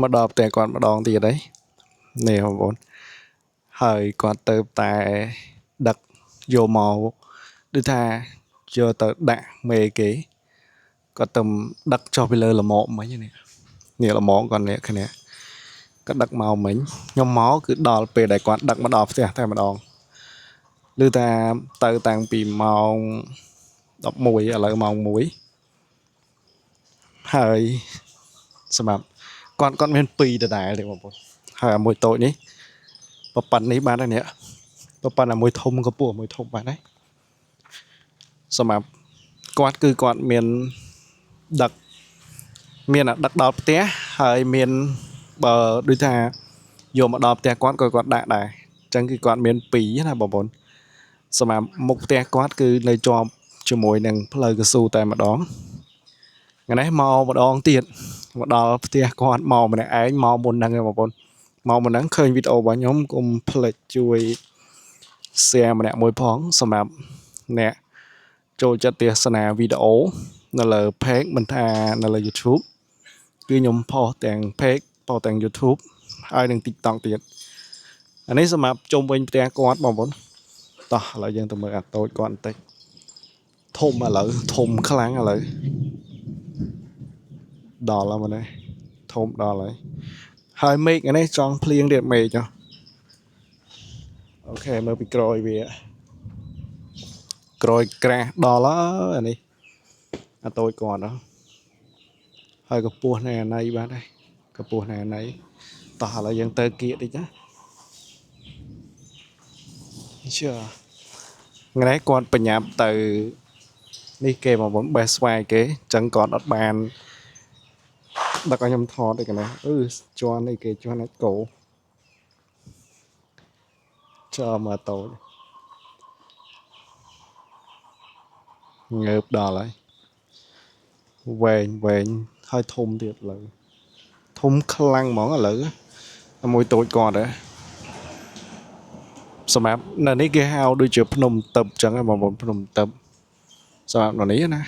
មកដល់ផ្ទះគាត់ម្ដងទៀតហើយនេះបងប្អូនហើយគាត់ទៅតែដឹកយកមកដូចថាយកទៅដាក់មេគេគាត់ទៅដឹកចុះពីលើលម៉កមិញនេះនេះលម៉កគាត់នេះគ្នាគាត់ដឹកមកមិញខ្ញុំមកគឺដល់ពេលដែលគាត់ដឹកមកដល់ផ្ទះតែម្ដងឬថាទៅតាំងពីម៉ោង11ឥឡូវម៉ោង1ហើយសម្រាប់គាត់មាន2ដដែលទេបងប្អូនហើយអាមួយតូចនេះប៉ុណ្ណេះបានហើយនេះប៉ុណ្ណេះមួយធំក៏ពោះមួយធំបានហើយសម្រាប់គាត់គឺគាត់មានដឹកមានដឹកដល់ផ្ទះហើយមានបើដូចថាយកមកដល់ផ្ទះគាត់ក៏គាត់ដាក់ដែរអញ្ចឹងគឺគាត់មាន2ណាបងប្អូនសម្រាប់មុខផ្ទះគាត់គឺនៅជាប់ជាមួយនឹងផ្លូវកស៊ូតែម្ដងថ្ងៃនេះមកម្ដងទៀតមកដល់ផ្ទះគាត់មកម្នាក់ឯងមកមុនហ្នឹងឯងបងប្អូនមកមុនហ្នឹងឃើញវីដេអូរបស់ខ្ញុំកុំភ្លេចជួយ share ម្នាក់មួយផងសម្រាប់អ្នកចូលចិត្តទស្សនាវីដេអូនៅលើ page មិនថានៅលើ YouTube គឺខ្ញុំផុសទាំង page ផុសទាំង YouTube ហើយនិង TikTok ទៀតអានេះសម្រាប់ជុំវិញផ្ទះគាត់បងប្អូនតោះឥឡូវយើងទៅមើលអាតូចគាត់បន្តិចធំឥឡូវធំខ្លាំងឥឡូវដល់ហើយមែនទេធំដល់ហើយហើយមេឃអានេះចង់ភ្លៀងទៀតមេឃចុះអូខេមើលពីក្រោយវាក្រោយក្រាស់ដល់ហើយអានេះអាតូចគាត់ហ៎ហើយក៏ពោះណែអាណៃបានដែរក៏ពោះណែអាណៃតោះឥឡូវយើងទៅគៀកតិចណាជឿថ្ងៃនេះគាត់បញ្ញាប់ទៅនេះគេមកបេះស្វាយគេអញ្ចឹងគាត់អត់បានដឹកឲ្យខ្ញុំថតអីកណាអឺជន់អីគេជន់អាចគោចើមកតូចងើបដល់ហើយវែងវែងហើយធំទៀតឥឡូវធំខ្លាំងហ្មងឥឡូវមួយតូចគាត់ហ៎សម្រាប់នៅនេះគេហៅដូចជាភ្នំទឹកអញ្ចឹងបងប្អូនភ្នំទឹកសម្រាប់នៅនេះណា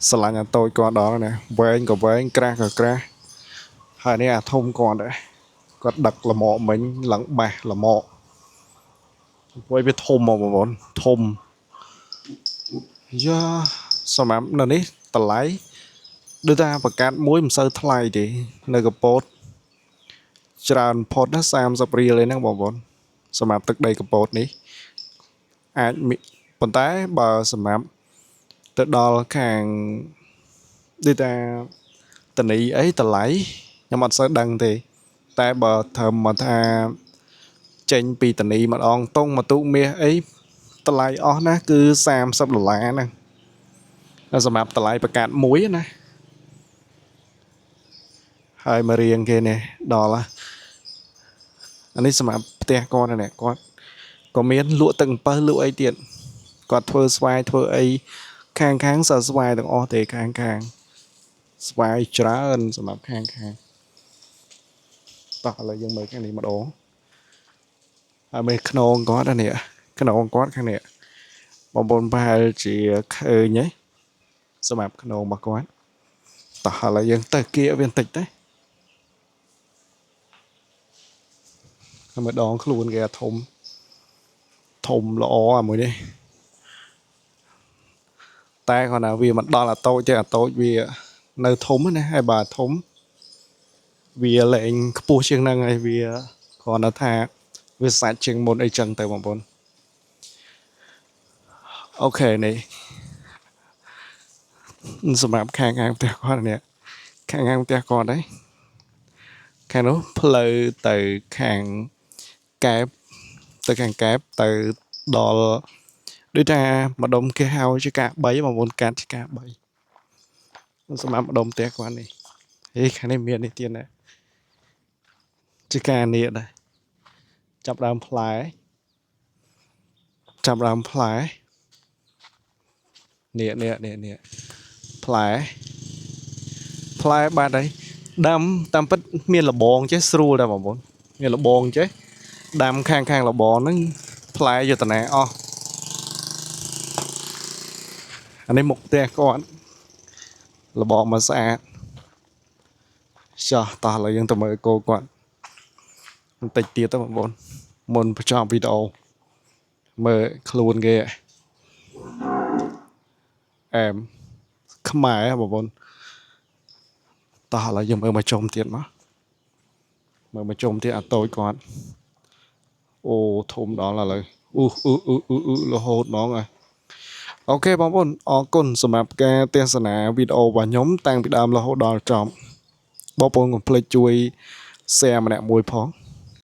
ស្រឡាញ់អាតូចគាត់ដល់ណាវែងក៏វែងក្រាស់ក៏ក្រាស់ហើយនេះអាធំគាត់ដែរគាត់ដឹកលម៉កមិញឡើងបេះលម៉កព្រោះវាធំហ្មងបងប្អូនធំយ៉ាសម្រាប់នៅនេះតម្លៃដូចថាប្រកាសមួយមិនសូវថ្លៃទេនៅកពតច្រើនផុតណា30រៀលឯហ្នឹងបងប្អូនសម្រាប់ទឹកដីកពតនេះអាចប៉ុន្តែបើសម្រាប់ទៅដល់ខាងដូចថាតនីអីតម្លៃខ្ញុំអត់សូវដឹងទេតែបើធ្វើមកថាចេញពីតនីម្ដងតុងមកទូកមាសអីតម្លៃអស់ណាគឺ30ដុល្លារហ្នឹងសម្រាប់តម្លៃប្រកាសមួយណាហើយមករៀងគេនេះដល់អានេះសម្រាប់ផ្ទះគាត់នេះគាត់ក៏មានលក់ទឹកអំពៅលក់អីទៀតគាត់ធ្វើស្វាយធ្វើអីខាងខាងសើស្វាយទាំងអស់ទេខាងខាងស្វាយច្រើនសម្រាប់ខាងខាងតោះឥឡូវយើងមើលខាងនេះម្ដងហើយមើលខ្នងគាត់នេះខ្នងគាត់ខាងនេះបងប្អូនប្រហែលជាឃើញហើយសម្រាប់ខ្នងរបស់គាត់តោះឥឡូវយើងទៅគៀកវាបន្តិចទៅហើយមើលដងខ្លួនគេធំធំល្អអាមួយនេះតែគាត់ថាវាមិនដល់អាតូចទេអាតូចវានៅធំណាហើយបើធំវាលែងខ្ពស់ជាងហ្នឹងហើយវាគ្រាន់តែថាវាសាច់ជាងមុនអីចឹងទៅបងប្អូនអូខេនេះសម្រាប់ខាងខាងផ្ទះគាត់នេះខាងខាងផ្ទះគាត់ហ្នឹងខាងនោះផ្លូវទៅខាងកែបទៅខាងកែបទៅដល់ដូចថាម្ដុំគេហៅជាការ3បងប្អូនកាត់ជាការ3សម្រាប់ម្ដុំផ្ទះគាត់នេះហេខាងនេះមាននេះទៀតណាជាការនេះដែរចាប់ដើមផ្លែចាប់ដើមផ្លែនេះនេះនេះនេះផ្លែផ្លែបាត់ហើយដាំតាមពិតមានលបងចេះស្រួលដែរបងប្អូនមានលបងចេះដាំខាងខាងលបងហ្នឹងផ្លែយុតនាអស់អានេះមុខផ្ទះគាត់លបងមកស្អាត ចោះតោះឥឡូវយើងទៅមើលគោគាត់បន្តិចទៀតទៅបងប្អូនមុនបញ្ចប់វីដេអូមើលខ្លួនគេអែមខ្មែរបងប្អូនតោះឥឡូវយើងមើលមកជុំទៀតមកមើលមកជុំទៀតអាតូចគាត់អូធំដល់ឥឡូវអ៊ូអ៊ូអ៊ូអ៊ូអ៊ូរហូតហ្មងអា OK បងប្អូនអរគុណសម្រាប់ការទស្សនាវីដេអូរបស់ខ្ញុំតាំងពីដើមរហូតដល់ចប់បងប្អូនកុំភ្លេចជួយ share ម្នាក់មួយផង។